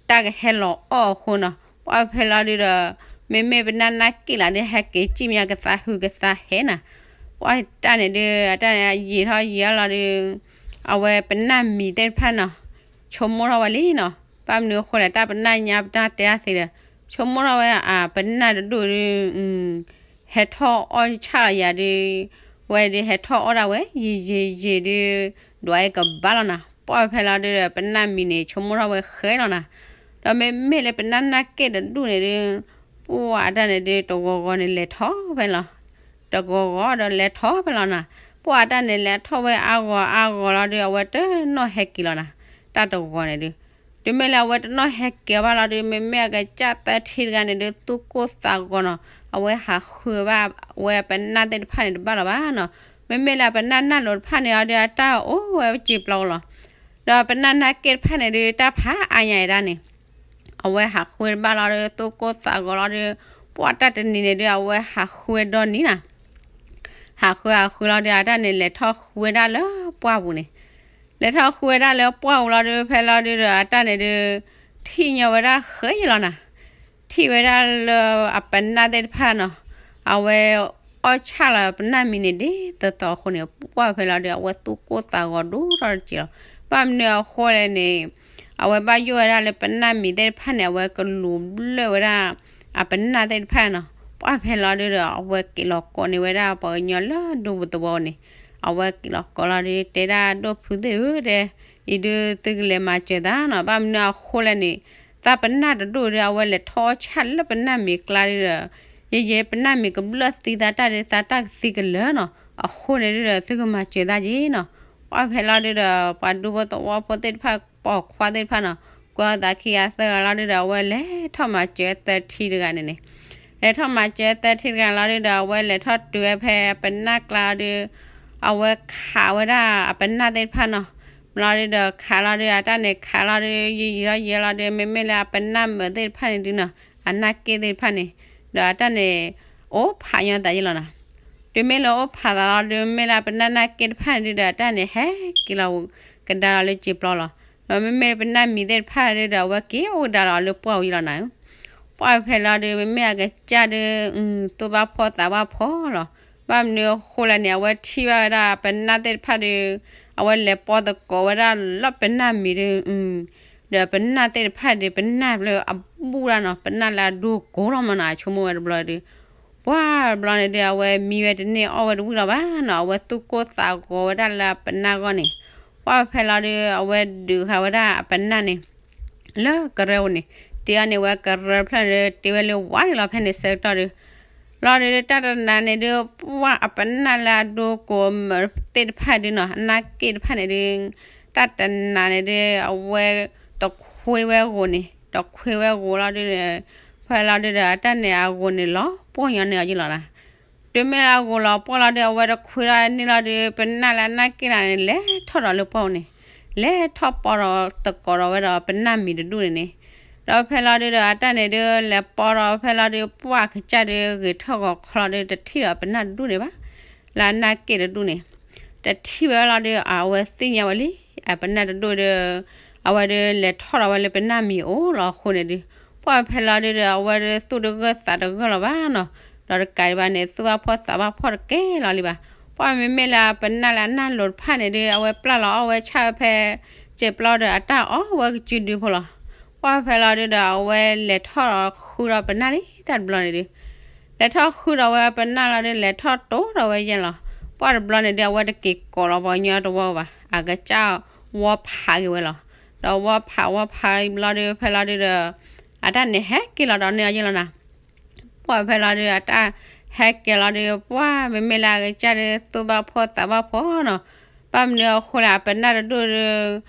တၢ်ကဟဲလီၤအီၣ်အဃိနီၤ, ပှၢ်ဖဲလီၤဒုးဒီး မ့မ့ၢ်ပနၢ်နၢ်က့ၣ်လီၤဒုး ဟဲက့ၤစံၣ်မးကသးဟုးကသးဟဲနၤ, ပှၢ်တၢ်န့ၣ်ဒုး အတၢ်န့ၣ်ယံာ်ထီၣ်ယံာ်ထီၣ်လီၤဒုး အဝဲပနၢ်မံၤသ့ၣ်တဖၣ်နီၤ ဆိကမိၣ်ထီၣ်ဝဲလံနီၤ, ဘၣ်မနုၤအဃိလဲၣ် တၢ်ပနၢ်ညါပနၢ်တဲတၢ်သ့ဒီး ဆိကမိၣ်ထီၣ်ဝဲ အပနၢ်တဒူၣ်ဒုး ဟဲထီၣ်အီၣ်ဆၣ်လီၤယၤဒုး ဝဲဒုးဟဲထီၣ်အီၣ်ဒၣ်ဝဲ ယံာ်ယံာ်ယံာ်ဒုး ဒွးအံၤကဘၣ်လီၤနၤ, ပှၢ်ဖဲလီၤဒုးဒီး ပနၢ်မံၤန့ၣ် ဆိကမိၣ်ထီၣ်ဝဲဃဲလီၤနၤ, ဒီးမ့မ့ၢ်လၢပနၢ်နၢ်က့ၣ်တဒူၣ်န့ၣ်ဒုး ပှၢ်အတၢ်န့ၣ်ဒုး တဂီၤဂီၤန့ၣ်လဲၤထီၣ်ဖဲလီၤ တဂီၤဂီၤဒီးလဲၤထီၣ်ဖဲလီၤနၤ, ပှၢ်အတၢ်န့ၣ်လဲၤထီၣ်ဝဲအါဂီၤအါဂီၤလီၤဒုး အဝဲတနီၣ်ဟဲက့ၤလီၤနၤ, တၢ်တဂီၤန့ၣ်ဒုး တုၤမ့ၢ်လၢအဝဲတနီၣ်ဟဲက့ၤဘၣ်လီၤဒုး မ့မ့ၢ်အကစၢ်သၢထံတဂၤန့ၣ်ဒုး သူၣ်ကိၢ်သးဂီၤနီၤ, အဝဲဟးဃုဘၣ်ဝဲပနၢ်သ့ၣ်တဖၣ်န့ၣ်တဘၣ်လီၤဘၣ်နီၤ, မ့မ့ၢ်လၢပနၢ်နၢ်လိၤတဖၣ်န့ၣ်အီၤဒုး အတၢ်အိၣ်ဝဲစံာ်ပျီလီၤ, ဒီးပနၢ်နၢ်က့ၣ်တဖၣ်န့ၣ်ဒုး တၢ်ဖးအါညါအံၤဒၣ်န့ၣ် အဝဲဟးဃုတဘၣ်လီၤဒုး သူၣ်ကိၢ်သးဂီၤလီၤဒုး ပှၢ်တၢ်တနံၤန့ၣ်ဒုး အဝဲဟးဃုဒီနံၤနၤ ဟးဃုဟးဃုလီၤဒုး အတၢ်န့ၣ်လဲၤထီၣ်ဃုဝဲဒၣ်လၢပှၢ်ပူၤန့ၣ်, လဲၤထီၣ်ဃုဝဲဒၣ်လၢပှၢ်ပူၤလီၤဒုး ဖဲလီၤဒုးဒီး အတၢ်န့ၣ်ဒုး ထံၣ်ညီဝဲဒၣ်ဃဲယလီၤနၤ, ထံၣ်ဝဲဒၣ်လၢအပနၢ်သ့ၣ်တဖၣ်နီၤ, အဝဲအီၣ်ဆၣ်လီၤပနၢ်မံၤန့ၣ်ဒ်သိးသိးအဃိန့ၣ် ပှၢ်ဖဲလီၤဒုး အဝဲသူၣ်ကိၢ်သးဂီၤဒိၣ်ထီၣ်တစဲးလီၤ, ဘၣ်မနုၤအဃိလဲၣ်န့ၣ် အဝဲဘၣ်ယိၣ်ဝဲဒၣ်လၢပနၢ်မံၤသ့ၣ်တဖၣ်န့ၣ် အဝဲကလူၤဘျၢၣ်ဝဲဒၣ် အပနၢ်သ့ၣ်တဖၣ်နီၤ, ပှၢ်ဖဲလီၤဒုးဒီး အဝဲက့ၤလီၤကိးန့ၢ်ဝဲဒၣ်ပှၤကညီလၢဒူပူၤသဝီန့ၣ်, အဝဲက့ၤလီၤကိးလီၤဒုး တဲဒၣ်ဒိၣ်ဖုသ့ၣ်ဧၢတဲ, အံၤဒုးသုကလဲၤမၤစၢၤသးနီၤ, ဘၣ်မနုၤအဃိလဲၣ်န့ၣ် သးပနၢ်တဒူၣ်ဒုး အဝဲလဲၤထီၣ်ဆၣ်လၢပနၢ်မံၤကျါဒုးဒီး ယယဲပနၢ်မံၤကဘျၢၣ်သံသးတၢ်ဒုး သးတၢ်ကသံကလၢာ်နီၤ, အဃိန့ၣ်ဒုးဒီး သုကမၤစၢၤသးက့ၤနီၤ, ပှၢ်ဖဲလီၤဒုးဒီး ပှၤဒူဖိသဝီဖိသ့ၣ်တဖၣ် ပိာ်ခွါသ့ၣ်တဖၣ်နီၤ, ကွၢ်သးခံဂၤသၢဂၤလီၤဒုးဒီး အဝဲလဲၤထီၣ်မၤစၢၤသၢထံတဂၤန့ၣ်န့ၣ်, လဲၤထီၣ်မၤစၢၤသၢထံတဂၤလီၤဒုးဒီး အဝဲလဲၤထီၣ်တုၤဝဲဖဲပနၢ်ကျါလီၤဒုး အဝဲခးဝဲဒၣ်အပနၢ်သ့ၣ်တဖၣ်နီၤ, လီၤဒုးဒီးခးလီၤဒုး အတၢ်န့ၣ်ခးလီၤဒုး ယံာ်ယံာ်လီၤယံာ်လီၤဒုး မ့မ့ၢ်လၢအပနၢ်မုာ်သ့ၣ်တဖၣ်န့ၣ်ဒုးနီၤ အနၢ်က့ၣ်သ့ၣ်တဖၣ်န့ၣ် ဒီးအတၢ်န့ၣ် အိၣ်ဖးညီသးယ့ၣ်လီၤနီၤ, တုၤမ့ၢ်လၢအိၣ်ဖးသးလီၤဒုး မ့ၢ်လၢအပနၢ်နၢ်က့ၣ်တဖၣ်န့ၣ်ဒုးဒီး အတၢ်န့ၣ်ဟဲက့ၤလီၤကဒါလီၤလၢစံာ်ပျီလီၤ, ဒီးမ့မ့ၢ်ပနၢ်မံၤသ့ၣ်တဖၣ်ဒုးဒီး အဝဲက့ၤအိၣ်ကဒါလီၤလၢပှၢ်ဝံၤလီၤနၤ, ပှၢ်ဖဲလီၤဒုး မ့မ့ၢ်အကစၢ်ဒုး သူၣ်ဘၣ်ဖှီၣ်သးဘၣ်ဖှီၣ်လီၤ, ဘၣ်မနုၤအဃိလဲၣ်န့ၣ် အဝဲထံၣ်ဘၣ်ဝဲဒၣ်ပနၢ်သ့ၣ်တဖၣ်ဒုး အဝဲလဲၤပိာ်သကိးဝဲဒၣ်လၢပနၢ်မံၤဒုး ဒီးပနၢ်သ့ၣ်တဖၣ်ဒုး ပနၢ်လၢအဘူၣ်ဒၣ်နီၤ ပနၢ်လၢအဒိကိၤလီၤမးနီၤ အဆိကမိၣ်ဝဲတဘျီဒုး, ပှၢ်တဘျီန့ၣ်ဒုး အဝဲမံဝဲတန့ၢ်အီၣ်ဝဲတဝံၣ်လီၤဘၣ်နီၤ အဝဲသူၣ်ကိၢ်သးဂီၤဝဲဒၣ်လၢအပနၢ်ဂီၢ်န့ၣ်, ပှၢ်ဖဲလီၤဒုး အဝဲဒုးဃာ်ဝဲဒၣ်အပနၢ်န့ၣ် လၢကရၢပူၤန့ၣ်, တ့အီၤန့ၢ်ဝဲကရၢဖျၢၣ်န့ၣ်ဒုး တ့ဝဲလၢဝါန့ၣ်လီၤ ဖဲန့ၣ်ဆၢကတီၢ်ဒုး လီၤဒုး တၢ်တနၤန့ၣ်ဒုး ပှၢ်အပနၢ်လၢအဒိကိၤသ့ၣ်တဖၣ်ဒုးနီၤ အနၢ်က့ၣ်တဖၣ်န့ၣ်ဒုး တၢ်တနၤန့ၣ်ဒုး အဝဲတခွ့ဝဲဂိၤန့ၣ် တခွ့ဝဲဂိၤလီၤဒုး ဖဲလီၤဒုးဒီး အတၢ်န့ၣ်အဂိၤန့ၣ်လီၤပှီၢ်ညီန့ၢ်အီၤယ့ၣ်လီၤနၤ, တုၤမ့ၢ်လၢအဂိၤလီၤပှီၢ်လီၤဒုး အဝဲတခွ့ထီၣ်န့ၢ်လီၤဒုး ပနၢ်လၢအနၢ်က့ၣ်တဖၣ်န့ၣ် လဲၤထီၣ်ဒီးလၢပှၢ်န့ၣ်, လဲၤထီၣ်ပိာ်ဒီးသကိးဒီးဝဲဒီးပနၢ်မံၤတဒူၣ်န့ၣ်န့ၣ်, ဒီးဖဲလီၤဒုးဒီး အတၢ်န့ၣ်ဒုး လဲၤပိာ်ဒီးဖဲလီၤဒုး ပှၢ်ကစၢ်ဒုး ဂ့ၤထီၣ်ဂီၤခီလီၤဒုး တထံၣ်ဒီးပနၢ်တဒူၣ်န့ၣ်ဘၣ် လၢအနၢ်က့ၣ်တဒူၣ်န့ၣ်, တထံၣ်ဝဲလီၤဒုး အဝဲသ့ၣ်ညါဝဲလံ, အပနၢ်တဒူၣ်ဒီး အဝဲဒုးလဲၤထီၣ်ဒီးဝဲလၢပနၢ်မံၤအိၣ်လီၤအဃိန့ၣ်ဒုး, ပှၢ်ဖဲလီၤဒုးဒီး အဝဲဒုးသူၣ်တဂၢၢ်သးတဂၢၢ်လီၤဘၣ်နီၤ, ဒီးတကးဒံးဘၣ်န့ၣ် သူၣ်ဘၣ်ဖှီၣ်သးဘၣ်ဖှီၣ်တကဲလီၤလံဘၣ်, ပှၢ်မ့မ့ၢ်လၢအပနၢ်လၢအနၢ်လိၤတဖၣ်န့ၣ်ဒုး အဝဲပျၢ်လီၤအီၣ်ဝဲဆၣ်ဝဲဖဲ စဲးပျီဒီးအတၢ်အီၣ်ဝဲကစုဒုဖိလီၤ. ပှၢ်ဖဲလီၤဒုဒီး အဝဲလဲၤထီၣ်ဒီးဃုဒီးပနၢ်လံ တၢ်တဘျီန့ၣ်ဒု လဲၤထီၣ်ဃုဒီးဝဲပနၢ်လီၤဒု လဲၤထီၣ်တိၢ်ဒီးဝဲယဲၢ်လီၤ. ပှၢ်တဘျီန့ၣ်ဒု အဝဲတက့ၤကိးလီၤပှၤကညီတဝီဘၣ်, အကစၢ်ဝီဖးက့ၤဝဲလီၤ. ဒီးဝီဖးဝီဖးဘျီဒု ဖဲလီၤဒုဒီး အတၢ်န့ၣ်ဟဲက့ၤလီၤဒီးန့ၢ်အီၤယဲၢ်လီၤနၤ. ပှၢ်ဖဲလီၤဒု အတၢ်ဟဲက့ၤလီၤဒု ပှၢ်မ့မ့ၢ်လၢအကစၢ်ဒု သူၣ်ဘၣ်ဖှီၣ်သးဘၣ်ဖှီၣ်နီၤ. ဘၣ်မနုၤအဃိလဲၣ် အပနၢ်တဒူၣ်ဒု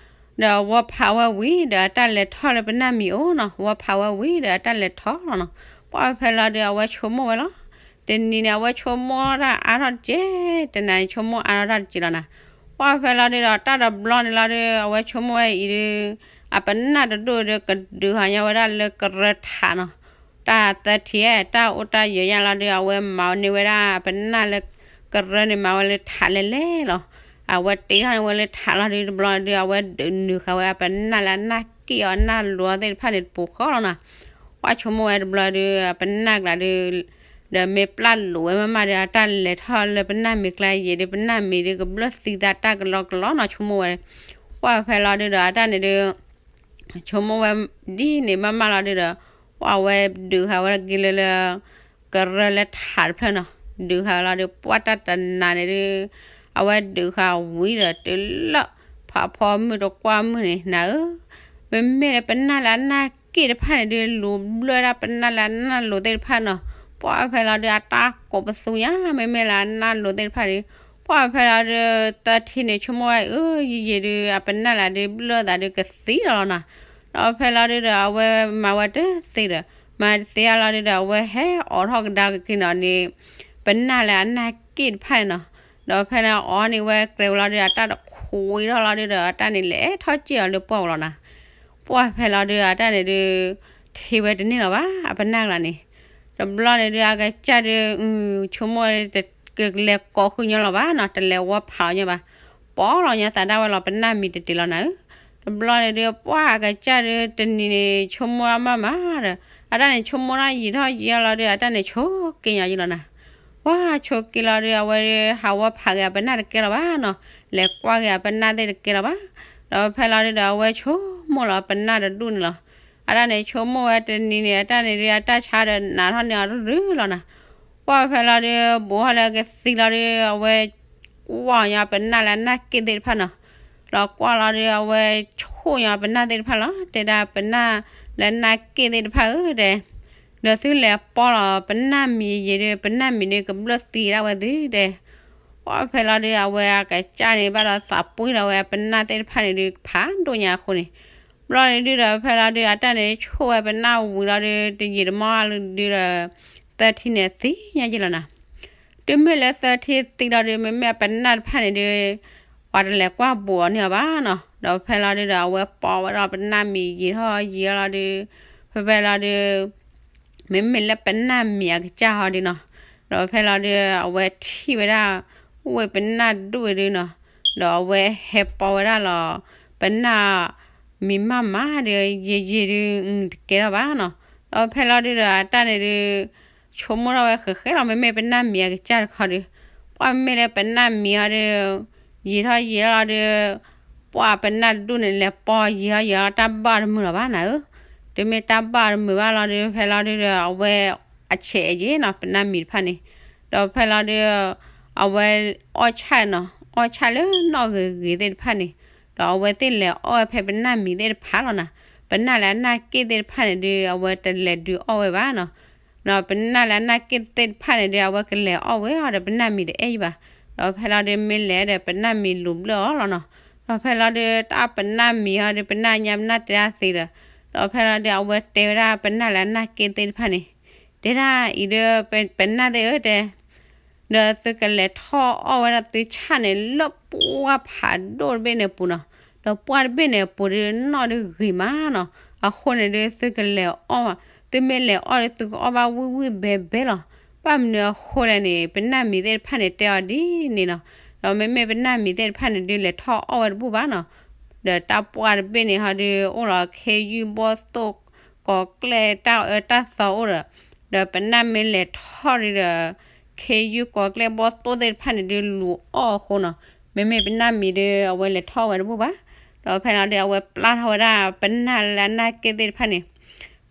ဒီးဝီဖးဝဲဝံၤဒီးအတၢ်လဲၤထီၣ်လၢပနၢ်မံၤအိၣ်နီၤ, ဝီဖးဝဲဝံၤဒီးအတၢ်လဲၤထီၣ်လီၤနီၤ. ပှၢ်ဖဲလီၤဒု အဝဲဆိကမိၣ်ဝဲလီၤ. တနံၤန့ၣ် အဝဲဆိကမိၣ်တၢ်အါထီၣ်တက့ၢ်, တနၤန့ၣ်ဆိကမိၣ်အါထီၣ်တၢ်တက့ၢ်လီၤနၤ. ပှၢ်ဖဲလီၤဒုဒီး တၢ်တဘျီန့ၣ်လီၤဒု အဝဲဆိကမိၣ်ဝဲအံၤဒု အပနၢ်တဒူၣ်ဒု ကဒုးဟးညါဝဲဒၣ်လၢကရၢထးနီၤ. တၢ်သၢထံၣ် တၢ်အိၣ်တၢ်ယၢၤညါလီၤဒု အဝဲမၤန့ၢ်ဝဲဒၣ်အပနၢ်လၢကရၢန့ၣ် မၤဝဲလၢထးလဲၣ်လဲၣ်လီၤ. အဝဲတ့ထီၣ်န့ၢ်ဝဲလၢထးလီၤဒု တဘျီဒု အဝဲဒုးနုာ်ဃာ်ဝဲအပနၢ်လၢအနၢ်က့ၣ်အီၤအနၢ်လိၤသ့ၣ်တဖၣ်န့ၣ်တပူၤဃီလီၤနီၤ. ပှၢ်ဆိကမိၣ်ဝဲတဘျီဒု အပနၢ်ကျါဒု ဒီးမ့ၢ်ပျၢ်လိာ်ဝဲမးမးဒီး အတၢ်လဲၤထီၣ်လၢပနၢ်မံၤကျါယံာ်ဒု ပနၢ်မံၤဒု ကဘျၢၣ်သံသးတၢ်ကလီကလီနီၤ ဆိကမိၣ်ဝဲ. ပှၢ်ဖဲလီၤဒုဒီး အတၢ်န့ၣ်ဒု ဆိကမိၣ်ဝဲဒ်န့ၣ်မးမးလီၤဒုဒီး ပှၢ်ဝဲဒုးဃာ်ဝဲက့ၤလၢလၢ ကရၢလၢထးတဖျၢၣ်နီၤ. ဒုးဃာ်ဝဲလီၤဒု ပှၢ်တၢ်တနၤန့ၣ်ဒု အဝဲဒုးဃာ်ဝံၤဒီးတုၤလၢ ဖးဖီမုၢ်တကွၢ်မုၢ်န့ၣ် နၤဧၢ မ့မ့ၢ်လၢပနၢ်လၢအနၢ်က့ၣ်တဖၣ်န့ၣ်ဒု လူၤဘျၢၣ်ဒၣ်ပနၢ်လၢအနၢ်လိၤသ့ၣ်တဖၣ်နီၤ. ပှၢ်ဖဲလီၤဒု အတၢ်ကိးပသူညါ မ့မ့ၢ်လၢအနၢ်လိၤသ့ၣ်တဖၣ်ဒု ပှၢ်ဖဲလီၤဒု သၢထံၣ်န့ၣ် ဆိကမိၣ်ဝဲအံၤ ယံာ်ယံာ်ဒု အပနၢ်လၢဒု ဘျၢၣ်သးဒု ကသံဒီးလီၤနီၤ. ဒီးဖဲလီၤဒုဒီး အဝဲမၤဝဲတသ့ဒီး မၤတသ့အါလီၤဒုဒီး အဝဲဟဲအိးထီၣ်ကဒါက့ၤနီၤန့ၣ် ပနၢ်လၢအနၢ်က့ၣ်တဖၣ်န့ၣ်နီၤ. ဒီးဖဲန့ၣ်အီၤန့ၣ်ဝဲကြဲးဝဲလီၤဒု အတၢ်တခွံထီၣ်လီၤဒုဒီး အတၢ်န့ၣ်လဲၤထီၣ်စ့ၢ်အီၤလၢပှၢ်ဝဲလီၤနီၤ. ပှၢ်ဖဲလီၤဒု အတၢ်န့ၣ်ဒု ထံၣ်ဝဲတန့ၢ်လီၤဘၣ် အပနၢ်ကျါန့ၣ်. တဘျီန့ၣ်ဒု အကစၢ်ဒု ဆိကမိၣ်ဝဲ ကလဲၤကိးဃုာ်ညီလီၤဘၣ်နီၤ, တလဲၤဝီဖးလီၤညီဘၣ်. ပိာ်လီၤညီသးဒၣ်ဝဲလီၤ ပနၢ်မံၤတတ့ၢ်လီၤနၤဧၢ. တဘျီန့ၣ်ဒု ပှၢ်အကစၢ်ဒု တနံၤန့ၣ် ဆိကမိၣ်အါမးမးဒီး အတၢ်န့ၣ်ဆိကမိၣ်တၢ်ယံာ်ထီၣ်ယံာ်ထီၣ်လီၤဒု အတၢ်န့ၣ်ဆိးက့ညီယံာ်လီၤနၤ. ပှၢ်ဆိးက့လီၤဒု အဝဲဒု ဟးဝီဖးက့ၤအပနၢ်တကဲလီၤဘၣ်နီၤ, လဲၤကွၢ်က့ၤအပနၢ်သ့ၣ်တကဲလီၤဘၣ်. ဒီးဖဲလီၤဒုဒီး အဝဲဆိကမိၣ်လီၤပနၢ်တဒူၣ်န့ၣ်လီၤ. အတၢ်န့ၣ်ဆိကမိၣ်ဝဲတနံၤန့ၣ် အတၢ်န့ၣ်ဒု အတၢ်ဆါဒီးနးထီၣ်န့ၢ်အီၤတရုၢ်လီၤနၤ. ပှၢ်ဖဲလီၤဒု ဘူးထီၣ်လၢကသံလီၤဒု အဝဲကွၢ်ညီပနၢ်လၢအနၢ်က့ၣ်သ့ၣ်တဖၣ်နီၤ. ဒီးကွၢ်လီၤဒု အဝဲဆိၣ်ညီပနၢ်သ့ၣ်တဖၣ်လီၤ, တဲဒၣ်ပနၢ်လၢနၢ်က့ၣ်သ့ၣ်တဖၣ်ဧၢတဲ, ဒီးသုလဲၤပိာ်လီၤပနၢ်မံၤယံာ်ဒု ပနၢ်မံၤဒု ကဘျၢၣ်သံဒၣ်ဝဲသုတဲ. ပှၢ်ဖဲလီၤဒု အဝဲအကစၢ်န့ၣ် ဘၣ်ဒီးသးပှံၢ်ဒီးဝဲအပနၢ်သ့ၣ်တဖၣ်န့ၣ်ဒု ဖးဒိၣ်ညါအဃိန့ၣ်, ဘျီန့ၣ်ဒုဒီး ဖဲလီၤဒု အတၢ်န့ၣ်ဆိၣ်ဝဲပနၢ်ဝံၤလီၤဒု တယံာ်တမီၢ်ဒုဒီး သၢထံၣ်န့ၣ်သံညါယံာ်လီၤနၤ. တုၤမ့ၢ်လၢသၢထံၣ်သံလီၤဒု မ့မ့ၢ်အပနၢ်တဖၣ်န့ၣ်ဒု ပှၤတလဲၤကွၢ်ဘူးအီၤန့ၢ်အီၤဘၣ်နီၤ. ဒီးဖဲလီၤဒုဒီး အဝဲပိာ်ဝဲဒီးပနၢ်မံၤယံာ်ထီၣ်ယံာ်လီၤဒု ဖဲဖဲလီၤဒု မ့မ့ၢ်လၢပနၢ်မံၤအကစၢ်ဟီဒုနီၤ, ဒီးဖဲလီၤဒု အဝဲထံၣ်ဝဲဒၣ် ဝ့ၢ်ပနၢ်ဒူၣ်ဝဲဒုနီၤ, ဒီးအဝဲဟဲပိာ်ဝဲဒၣ်လီၤ ပနၢ်မံၤမးမးဒု ယံာ်ယံာ်ဒု တကဲထီၣ်ဘၣ်နီၤ. ဒီးဖဲလီၤဒုဒီး အတၢ်န့ၣ်ဒု ဆိကမိၣ်ထီၣ်ဝဲဃဲးဃဲးလီၤ မ့မ့ၢ်ပနၢ်မံၤအကစၢ်တခီဒု, ပှၢ်မ့မ့ၢ်လၢပနၢ်မံၤဟီဒု ယံာ်ထီၣ်ယံာ်ထီၣ်လီၤဒု ပှၢ်ပနၢ်တဒူၣ်န့ၣ် လဲၤပိာ်ယံာ်ထီၣ်ယံာ်ထီၣ် တၢ်ဘၣ်တမုာ်လီၤဘၣ်နၤဧၢ. တုၤမ့ၢ်တၢ်ဘၣ်တမုာ်ဘၣ်လီၤဒု ဖဲလီၤဒုဒီး အဝဲအဆဲးအယ့ၢ်နီၤ ပနၢ်မံၤတဖၣ်န့ၣ်, ဒီးဖဲလီၤဒု အဝဲအီၣ်ဆၣ်နီၤ အီၣ်ဆၣ်လၢနီၣ်ဂ့ၤဂ့ၤသ့ၣ်တဖၣ်န့ၣ်, ဒီးအဝဲသ့ၣ်လဲၤအီၣ်ဝဲဖဲပနၢ်မံၤသ့ၣ်တဖၣ်လီၤနၤ. ပနၢ်လၢအနၢ်က့ၣ်သ့ၣ်တဖၣ်န့ၣ်ဒု အဝဲတလဲၤဒုးအီၣ်ဝဲဘၣ်နီၤ. ဒီးပနၢ်လၢအနၢ်က့ၣ်သ့ၣ်တဖၣ်န့ၣ်ဒု အဝဲကလဲၤအီၣ်ဝဲအီၤဒီး ပနၢ်မံၤတအဲၣ်ယံၤဘၣ်. ဒီးဖဲလီၤဒု မ့ၢ်လဲၤဒီး ပနၢ်မံၤလူၤဘျၢၣ်အီၤလီၤနီၤ. ဒီးဖဲလီၤဒု တၢ်ပနၢ်မံၤဟီဒု ပနၢ်ညါပနၢ်တဲတၢ်သ့ဒီး, ဒီးဖဲလီၤဒု အဝဲတဲဝဲဒၣ်ပနၢ်လၢအနၢ်က့ၣ်သ့ၣ်တဖၣ်န့ၣ်, တဲဒၣ်အံၤဒု ပ ပနၢ်သ့ၣ်ဧၢတဲ ဒီးသုကလဲၤထီၣ်အီၣ်ဝဲဒၣ်သုဆၣ်န့ၣ် လၢပှၢ်ဖးဒိၣ်တဘ့ၣ်န့ၣ်အပူၤနီၤ. ဒီးပှၢ်တဘ့ၣ်န့ၣ်အပူၤဒု နီၣ်ဒုဂ့ၤမးနီၤ. အဃိန့ၣ်ဒု သုကလဲၤအီၣ်, သုမ့ၢ်လဲၤအီၣ်ဒု သုကအီၣ်ဘၣ်ဝံၣ်ဝံၣ်ဘဲဘဲလီၤ. ဘၣ်မနုၤအဃိလဲၣ်န့ၣ် ပနၢ်မံၤသ့ၣ်တဖၣ်န့ၣ် တဲအီၤဒ်န့ၣ်နီၤ. ဒီးမ့မ့ၢ်ပနၢ်မံၤသ့ၣ်တဖၣ်န့ၣ်ဒု လဲၤထီၣ်အီၣ်ဝဲတဘူၣ်ဘၣ်နီၤ. ဒီးတၢ်ပှၢ်တဘ့ၣ်န့ၣ်ဟီဒု အိၣ်လီၤခ့ယုၢ်ဘီၣ်သိၣ် ကိးကျဲၢ် တၢ်အၢတၢ်သီအိၣ်ဒီး, ဒီးပနၢ်မ့ၢ်လဲၤထီၣ်ဒုဒီး ခ့ယုၢ်ကိးကျဲၢ်ဘီၣ်သိၣ်သ့ၣ်တဖၣ်န့ၣ်ဒု လူၤအီၣ်အဃိနီၤ. မ့မ့ၢ်ပနၢ်မံၤဒု အဝဲလဲၤထီၣ်ဝဲတဘူၣ်ဘၣ်. ဒီးဖဲလီၤဒုး အဝဲပျၢ်ထီၣ်ဝဲဒၣ်ပနၢ်လၢအနၢ်က့ၣ်သ့ၣ်တဖၣ်န့ၣ်,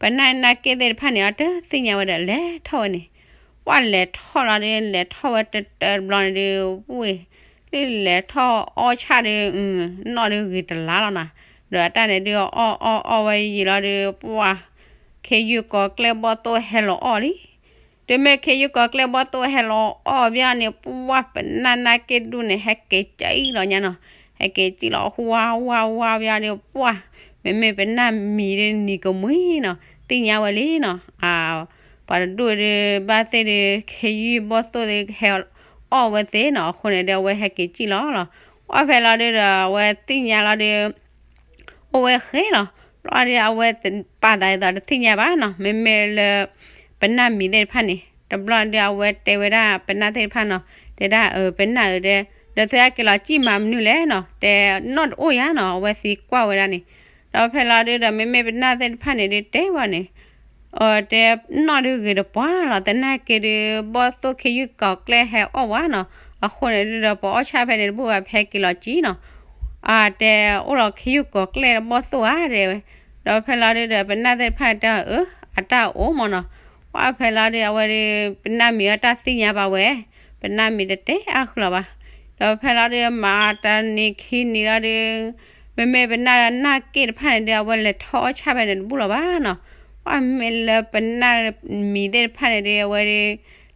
ပနၢ်နၢ်က့ၣ်သ့ၣ်တဖၣ်န့ၣ် အတသ့ၣ်ညါဝဲဒီး လဲၤထီၣ်ဝဲန့ၣ်, ပှၢ်လဲၤထီၣ်လီၤဒုး လဲၤထီၣ်ဝဲတတၢတဘျီန့ၣ်ဒုး ဝ့ၢ် လၢလဲၤထီၣ်အီၣ်ဆၣ်ဒုး နီၣ်ဒုးဂ့ၤတလါလီၤနီၤ, ဒီးအတၢ်န့ၣ်ဒုး အီၣ်အီၣ်အီၣ်ဝဲယံာ်လီၤဒုး ပှၢ် ခ့ယုၢ်ကီၤကျဲၢ်ဘီၣ်သိၣ်ဟဲလီၤအီၣ်လံ. တုၤမ့ၢ်ခ့ယုၢ်ကီၤကျဲၢ်ဘီၣ်သိၣ်ဟဲလီၤအီၣ်ဘၣ်န့ၣ် ပှၢ်ပနၢ်နၢ်က့ၣ်ဒူၣ်န့ၣ် ဟဲက့ၤစံၣ်လီၤညါနီၤ, ဟဲက့ၤစံၣ်လီၤ ဝါဝါဝါဘၣ်ဒီး ပှၢ် မ့မ့ၢ်ပနၢ်မံၤဒုးနံၤကမှံနီၤ သ့ၣ်ညါဝဲလံနီၤ, ပှၤတဒူၣ်ဒုးဘၣ်သ့ၣ်ဒုး ခ့ယုၢ်ဘီၣ်သိၣ်ဒုးဟဲအီၣ်ဝဲသ့ၣ်နီၤ, အဃိန့ၣ်ဒုး အဝဲဟဲက့ၤစံၣ်လီၤလီၤ. ပှၢ်ဖဲလီၤဒုးဒီး အဝဲသ့ၣ်ညါလီၤဒုး အိၣ်ဝဲဃဲလီၤ. ဘျီဒုးအဝဲပာ်သးဒ်သိးတသ့ၣ်ညါဘၣ်နီၤ, မ့မ့ၢ်လၢ ပနၢ်မံၤသ့ၣ်တဖၣ်န့ၣ် တဘျီဒုးအဝဲတဲဝဲဒၣ်ပနၢ်သ့ၣ်တဖၣ်နီၤ, တဲဒၣ်အပနၢ်ဧၢတဲ, ဒီးသုဟဲက့ၤလီၤစံၣ်မၤမနုၤလဲၣ်နီၤ, တဲနီၣ်တအိၣ်ယါနီၤ, အဝဲသံကွၢ်ဝဲဒၣ်န့ၣ်, ဒီးဖဲလီၤဒုးဒီး မ့မ့ၢ်ပနၢ်သ့ၣ်တဖၣ်န့ၣ်ဒုးတဲဝဲန့ၣ် တဲနီၣ်ဒုးဂ့ၤတပှၢ်လီၤ, သနာ်က့ဒုး ဘီၣ်သိၣ်ခ့ယုၢ်ကီၤကျဲၢ်ဟဲအီၣ်ဝဲနီၤ, အဃိန့ၣ်ဒုးဒီး ပအီၣ်ဆၣ်ဖဲန့ၣ်တဘူၣ်ဘၣ် ပဟဲက့ၤလီၤစံၣ်နီၤ, တဲအိၣ်လီၤခ့ယုၢ်ကီၤကျဲၢ်ဘီၣ်သိၣ်ဧါတဲဝဲ, ဒီးဖဲလီၤဒုးဒီး ပနၢ်သ့ၣ်တဖၣ်တဲအီၤ အၢ အတၢ်အိၣ်မးနီၤ, ပှၢ်ဖဲလီၤဒုး အဝဲဒုး ပနၢ်မံၤအတၢ်သ့ၣ်ညါဘၣ်ဝဲ, ပနၢ်မံၤတတဲအါဃုာ်လီၤဘၣ်, ဒီးဖဲလီၤဒုး မၤတနံၤခံနံၤလီၤဒုး မ့မ့ၢ်ပနၢ်နၢ်က့ၣ်တဖၣ်န့ၣ်ဒုး အဝဲလဲၤထီၣ်အီၣ်ဆၣ်ဖဲန့ၣ်တဘူၣ်လီၤဘၣ်နီၤ, ပှၢ်မ့မ့ၢ်လၢပနၢ်မံၤသ့ၣ်တဖၣ်န့ၣ်ဒုး အဝဲဒုး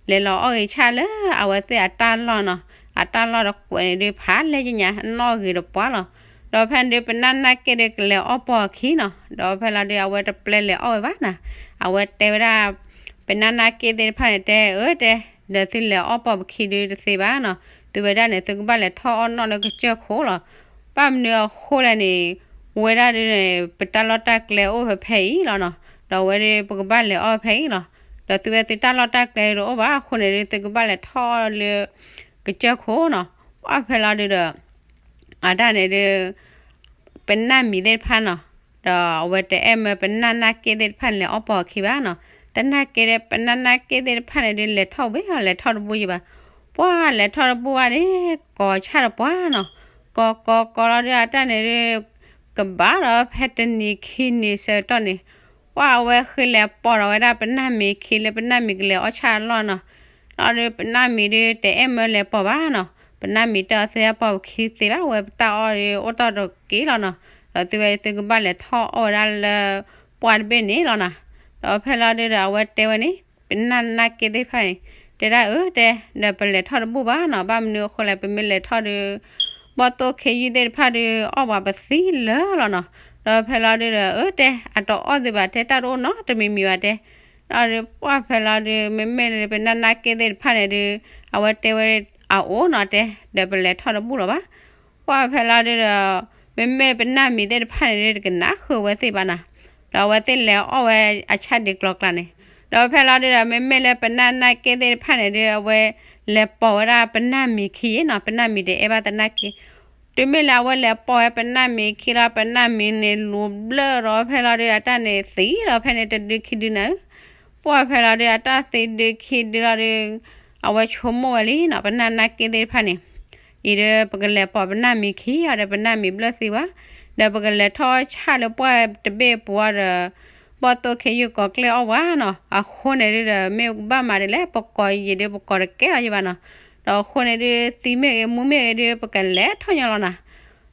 လဲၤလီၤအီၣ်ဂ့ၤဆၣ်လၢအဝဲသ့ၣ်အတၢ်လီၢ်နီၤ, အတၢ်လီၢ်တကွဲးန့ၣ်ဒုး ဖးလဲၢ်ကညါ နီၣ်ဂ့ၤတပှၢ်လီၤ, ဒီးဖဲန့ၣ်ဒုး ပနၢ်နၢ်က့ၣ်ဒုးကလဲၤအီၣ်ပိာ်အခံနီၤ, ဒီးဖဲလီၤဒုး အဝဲတပျဲလဲၤအီၣ်ဝဲဘၣ်နီၤ, အဝဲတဲဝဲဒၣ် ပနၢ်နၢ်က့ၣ်သ့ၣ်တဖၣ်န့ၣ် တဲအၢတဲ, ဒီးသုလဲၤအီၣ်ပိာ်ပခံဒုးတသ့ဘၣ်နီၤ, သုဝဲဒၣ်န့ၣ် သုကဘၣ်လဲၤထီၣ်အီၣ်နီၣ်လၢကစၢၢ်ခိၣ်လီၤ, ဘၣ်မနုၤအဃိလဲၣ်န့ၣ် ဝဲဒၣ်ဒုးန့ၣ် ပတၢ်လီၢ်တၢ်ကျဲအိၣ်ဖဲဖဲအံၤလီၤနီၤ, ဒီးအဝဲဒုး ပကဘၣ်လဲၤအီၣ်ဖဲအံၤလီၤ, ဒီးသုဝဲသုတၢ်လီၢ်တၢ်ကျဲတအိၣ်ဘၣ်အဃိန့ၣ်ဒုး သုကဘၣ်လဲၤထီၣ်လၢ ကစၢၢ်ခိၣ်နီၤ, ပှၢ်ဖဲလီၤဒုးဒီး အတၢ်န့ၣ်ဒုး ပနၢ်မံၤသ့ၣ်တဖၣ်နီၤ, ဒီးအဝဲတအဲၣ်မၢပနၢ်နၢ်က့ၣ်သ့ၣ်တဖၣ်န့ၣ် လဲၤအီၣ်ပိာ်အခံဘၣ်နီၤ, သနာ်က့ဒီး ပနၢ်နၢ်က့ၣ်သ့ၣ်တဖၣ်န့ၣ်ဒုး လဲၤထီၣ်ဝဲအီၤ လဲၤထီၣ်တဘူၣ်ယံၤဘၣ်, ပှၢ်လဲၤထီၣ်တဘူၣ်ဘၣ်န့ၣ် ကိးဆၣ်တပှၢ်နီၤ, ကိးကိးကိးလီၤဒုး အတၢ်န့ၣ်ဒုး ကဘၣ်ဒီးဖဲတနံၤခံနံၤဆၢကတီၢ်န့ၣ် ပှၢ်အဝဲဃ့လဲၤပိာ်ဒီးဝဲဒၣ်ပနၢ်မံၤခံလၢပနၢ်မံၤကလဲၤအီၣ်ဆၣ်အလီၢ်နီၤ, လီၤဒုး ပနၢ်မံၤဒုး တအဲၣ်မၢလဲၤပိာ်ဘၣ်နီၤ, ပနၢ်မံၤတဲအီၤ သုဟဲပိာ်ပခံတသ့ဘၣ်, ဝဲပတၢ်အီၣ်ဒုး အိၣ်တ့ၢ်တက့ၢ်လီၤနီၤ, ဒီးသုဝဲသုကဘၣ်လဲၤထီၣ်အီၣ်ဝဲဒၣ်လၢ ပှၢ်တဘ့ၣ်န့ၣ်လီၤနီၤ, ဒီးဖဲလီၤဒုးဒီး အဝဲတဲဝဲန့ၣ် ပနၢ်နၢ်က့ၣ်သ့ၣ်တဖၣ်န့ၣ် တဲဒၣ်အၢတဲ, ဒီးပလဲၤထီၣ်တဘူၣ်ဘၣ်နီၤ, ဘၣ်မနုၤအဃိလဲၣ် ပမ့ၢ်လဲၤထီၣ်ဒုး ဘီၣ်သိၣ်ခ့ယုၢ်သ့ၣ်တဖၣ်ဒုး အီၣ်ပှၤပသံလၢာ်လီၤနီၤ, ဒီးဖဲလီၤဒုးဒီး အၢတဲ အတအီၣ်သုဘၣ်တဲ တၢ်တအိၣ်နီတမံၤမံၤဘၣ်တဲ, လီၤဒုး ပှၢ်ဖဲလီၤဒုး မ့မ့ၢ်လၢပနၢ်နၢ်က့ၣ်သ့ၣ်တဖၣ်န့ၣ်ဒုး အဝဲတဲဝဲအအိၣ်နီၤတဲ, ဒီးပလဲၤထီၣ်တဘူၣ်လီၤဘၣ်, ပှၢ်ဖဲလီၤဒုးဒီး မ့မ့ၢ်ပနၢ်မံၤသ့ၣ်တဖၣ်န့ၣ်ဒုး တကနၣ်ဃုာ်ဝဲသ့ၣ်ဘၣ်နီၤ, ဒီးအဝဲသ့ၣ်လဲၤအီၣ်ဝဲအဆၣ်ဒံးကျီကျါန့ၣ်, ဒီးဖဲလီၤဒုးဒီး မ့မ့ၢ်လၢပနၢ်နၢ်က့ၣ်သ့ၣ်တဖၣ်န့ၣ်ဒုး အဝဲလဲၤပိာ်ဝဲဒၣ်ပနၢ်မံၤခံနီၤ, ပနၢ်မံၤတအဲၣ်ဘၣ်သနာ်က့ တုၤမ့ၢ်လၢအဝဲလဲၤပိာ်ဝဲပနၢ်မံၤခံလီၤ ပနၢ်မံၤန့ၣ်လူၤဘျၢၣ်ဒီး ဖဲလီၤဒုး အတၢ်န့ၣ်သံဒီး ဖဲန့ၣ်တဒုခံဒုနၤဧၢ, ပှၢ်ဖဲလီၤဒုး အတၢ်သံဒုခံဒုလီၤဒုး အဝဲဆိကမိၣ်ဝဲလံနီၤ ပနၢ်နၢ်က့ၣ်သ့ၣ်တဖၣ်န့ၣ်, အံၤဒီး ပကလဲၤပိာ်ပနၢ်မံၤခံအီၤဒီး ပနၢ်မံၤဘျၢၣ်သံဝဲ, ဒီးပကလဲၤထီၣ်ဆၣ်လၢပှၢ်တဘ့ၣ်ပူၤအီၤဒီး ဘီၣ်သိၣ်ခ့ယုၢ်ကီၤကျဲၢ်အီၣ်ဝဲနီၤ, အဃိန့ၣ်ဒုးဒီး မ့ၢ်ကဘၣ်မၤဒ်လဲၣ် ပကိးယံာ်ဒုး ပကိးတကဲလီၤယံၤဘၣ်နီၤ, ဒီးအဃိန့ၣ်ဒုး သံမ့ၢ်ဂ့ၤ မူမ့ၢ်ဂ့ၤဒုး ပကလဲၤထီၣ်ညီလီၤနီၤ,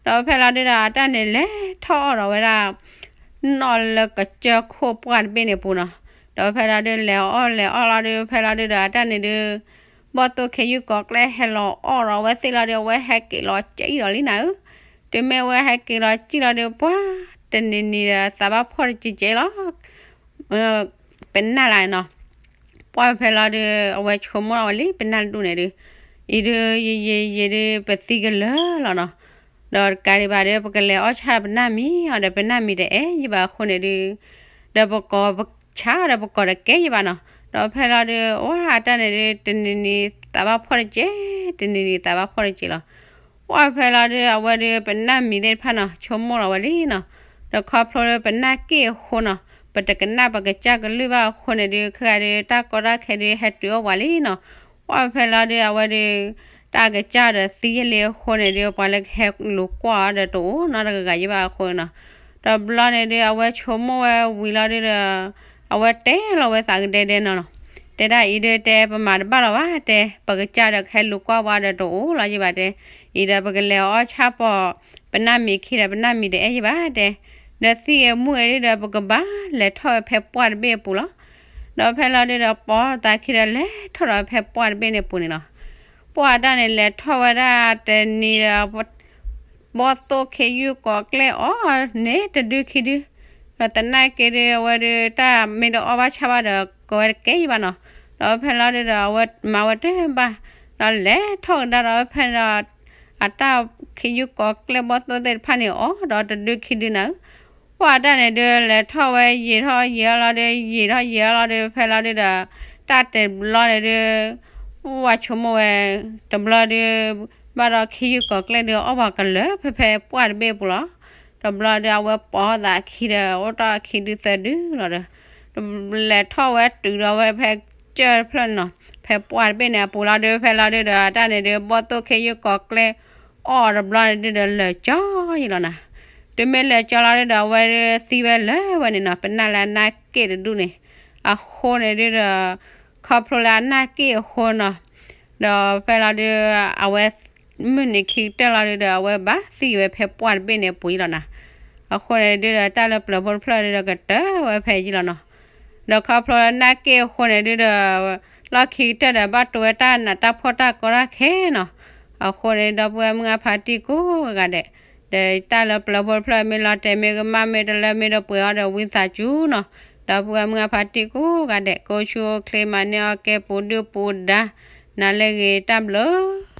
ဒီးဖဲလီၤဒုးဒီး အတၢ်န့ၣ်လဲၤထီၣ်အီၣ်ဒီးဝဲဒၣ် နီၣ်လၢကစၢၢ်ခိၣ်ပှၢ်တဘ့ၣ်န့ၣ်ပူၤနီၤ, ဒီးဖဲလီၤဒုး လဲၤအီၣ်လဲၤအီၣ်လီၤဒုး ဖဲလီၤဒုးဒီး အတၢ်န့ၣ်ဒုး ဘီၣ်သိၣ်ခ့ယုၢ်ကီၤကျဲၢ်ဟဲလီၤအီၣ်ဒီးဝဲသ့ၣ်လီၤဒုး အဝဲဟဲက့ၤလီၤစံၣ်ဒီးလံနၤဧၢ, တုၤမ့ၢ်အဝဲဟဲက့ၤလီၤစံၣ်လီၤဒုး ပှၢ်တနံၤနံၤဒီး သးဘၣ်ဖှီၣ်တကဲးကဲးလီၤ ပနၢ်လၢ်နီၤ, ပှၢ်ဖဲလီၤဒုး အဝဲဆိကမိၣ်လီၤဝဲလံ ပနၢ်တဒူၣ်န့ၣ်ဒုး, အံၤဒုး ယံာ်ယံာ်ယံာ်ဒုး ပသံကလၢာ်လီၤနီၤ, ဒီးတကးဒံးဘၣ်ဒုး ပကလဲၤအီၣ်ဆၣ်ပနၢ်မံၤအီၤဒီး ပနၢ်မံၤတအဲၣ်ယံၤဘၣ်အဃိန့ၣ်ဒုး, ဒီးပကိးပဆၣ်ဒီးပကိးတကဲယံၤဘၣ်နီၤ, ဒီးဖဲလီၤဒုး ဝဲအတၢ်န့ၣ်ဒုး တနံၤနံၤ သးဘၣ်ဖှီၣ်တကဲး တနံၤနံၤ သးဘၣ်ဖှီၣ်တကဲးလီၤ ပှၢ်ဖဲလီၤဒုး အဝဲဒုး ပနၢ်မံၤသ့ၣ်တဖၣ်နီၤ ဆိကမိၣ်လီၤဝဲလံနီၤ, ဒီးခီဖျိလၢပနၢ်က့ၣ်အဃိနီၤ ပတကနၣ်ပကစၢ်ကလုၢ်ဘၣ်အဃိန့ၣ်ဒုး ခဲဂၤဒုး တၢ်ကီတၢ်ခဲဒုး ဟဲတုၤအီၣ်ပှၤလံနီၤ, ပှၢ်ဖဲလီၤဒုး အဝဲဒုး တၢ် တၢ်ကစၢ်ဒီးသံယလံအဃိန့ၣ်ဒုး ပှၤလၢကဟဲလူၤကွၢ်အီၤဒီးတအိၣ်နီတဂၤဂၤယဲဘၣ်အဃိန့ၣ်နီၤ. တဘျီန့ၣ်ဒုး အဝဲဆိကမိၣ်ဝဲဝံၤလီၤဒုးဒီး အဝဲတဲလီၤဝဲသးကဒဲဒဲနီၤနီၤ, တဲဒၣ်အံၤဒုးတဲ ပမၤတဘၣ်လီၤဘၣ်တဲ, ပကစၢ်ဒီးကဟဲလူၤကွၢ်ပှၤဒီးတအိၣ်လီၤယဲဘၣ်တဲ, အံၤဒီးပကလဲၤအီၣ်ဆၣ်ပီၣ် ပနၢ်မံၤခံဒီး ပနၢ်မံၤတအဲၣ်ယဲဘၣ်တဲ, ဒီးသံဂ့ၤမူဂ့ၤဒုးဒီး ပကဘၣ်လဲၤထီၣ်ဝဲဖဲပှၢ်တဘ့ၣ်အပူၤလီၤ. ဒီးဖဲလီၤဒုးဒီး ပိာ်သးခံဒီးလဲၤထီၣ်ဒီးဖဲပှၢ်တဘ့ၣ်န့ၣ်အပူၤန့ၣ်နီၤ. ပှၢ်တၢ်န့ၣ် လဲၤထီၣ်ဝဲဒၣ်တနံၤဒီး ဘီၣ်သိၣ်ခ့ယုၢ်ကိးကျဲအီၣ်န့ၣ်တဒုခံဒု, ဒီးသနာ်က့ဒုး အဝဲဒုး တၢ်မ့ၢ်တအီၣ်ဘၣ်ဆၣ်ဘၣ်ဒီး ကဝဲတကဲယံၤဘၣ်နီၤ. ဒီးဖဲလီၤဒုးဒီး အဝဲမၤဝဲတဘၣ်, ဒီးလဲၤထီၣ်ကဒါဒီးဖဲဒီး အတၢ်ခ့ယုၢ်ကိးကျဲဘီၣ်သိၣ်သ့ၣ်တဖၣ်န့ၣ် အီၣ်ဒီးတဒုခံဒုနၤဧၢ. ပှၢ်တၢ်န့ၣ်ဒုး လဲၤထီၣ်ဝဲယံာ်ထီၣ်ယံာ်အီၤလီၤဒုး ယံာ်ထီၣ်ယံာ်အီၤလီၤဒုး ဖဲလီၤဒုးဒီး တၢ်တဘျီန့ၣ်ဒုး ပှၢ်ဆိကမိၣ်ဝဲ တဘျီဒုး ဘၣ်ဒီးခ့ယုၢ်ကိးကျဲဒုး အီၣ်ပှၤကလၢာ်ဖဲဖဲပှၢ်တဘ့ၣ်အပူၤလီၤ. တဘျီဒုး အဝဲပိာ်သးခံဒီး အိၣ်တ့ၢ်ခံဒုသၢဒုလီၤဒီး လဲၤထီၣ်ဝဲတုၤဒီးဝဲဖဲကၢၢ်တဖျၢၣ်န့ၣ်နီၤ, ဖဲပှၢ်တဘ့ၣ်န့ၣ်အပူၤလီၤဒုး ဖဲလီၤဒုးဒီး တၢ်န့ၣ်ဒုး ဘီၣ်သိၣ်ခ့ယုၢ်ကိးကျဲ အီၣ်တဘျီန့ၣ်ဒုးဒီး လၢာ်ကၠီယံၤလီၤနၤ. တုၤမ့ၢ်လၢာ်ကၠီလီၤဒုးဒီး အဝဲဒုးသံဝဲလၢာ်ဝဲန့ၣ်နီၤ, ပနၢ်လၢအနၢ်က့ၣ်တဒူၣ်န့ၣ်, အဃိန့ၣ်ဒုးဒီး ခီဖျိလၢအနၢ်က့ၣ်အဃိနီၤ, ဒီးဖဲလီၤဒုး အဝဲ မုၢ်နံၤခံကတၢၢ်လီၤဒုးဒီး အဝဲဘၣ်သံဝဲဖဲပှၢ်တဘ့ၣ်န့ၣ်အပူၤယံၤလီၤနၤ. အဃိန့ၣ်ဒုးဒီး တၢ်လၢပျၢၤဖိတဖျၢၣ်ဒုးဒီး ကတၢၢ်ဝဲဖဲယံၤလီၤနီၤ. ဒီးခီဖျိလၢနၢ်က့ၣ်အဃိန့ၣ်ဒုးဒီး လီၢ်ခံကတၢၢ်ဒီး ဘၣ်တိဝဲတၢ်နးတၢ်ဖှီၣ်တၢ်ကီတၢ်ခဲနီၤ. အဃိန့ၣ် ဒီပုၢ်ဝဲၢ်မုၢ်အဖါတံၢ်ကိးဂၤဒဲး, ဒီးတၢ်လၢပျၢၤဖိတဖျၢၣ် မ့ၢ်လီၤတဲာ်မ့ၢ်ကမၣ်မ့ၢ်တလၢမ့ၢ်တပှဲၤအီၤဒီး ဝံသးစူၤနီၤ. ဒီပုၢ်ဝဲၢ်မုၢ်အဖါတံၢ်ကိးဂၤဒဲး ကအိၣ်ဆူၣ်အိၣ်ချ့ မၤန့ၢ်အီၣ်ကဲပူၤဒုၣ်ပူၤဒါ နၤလၢအဂ့ၤ တၢ်ဘျုး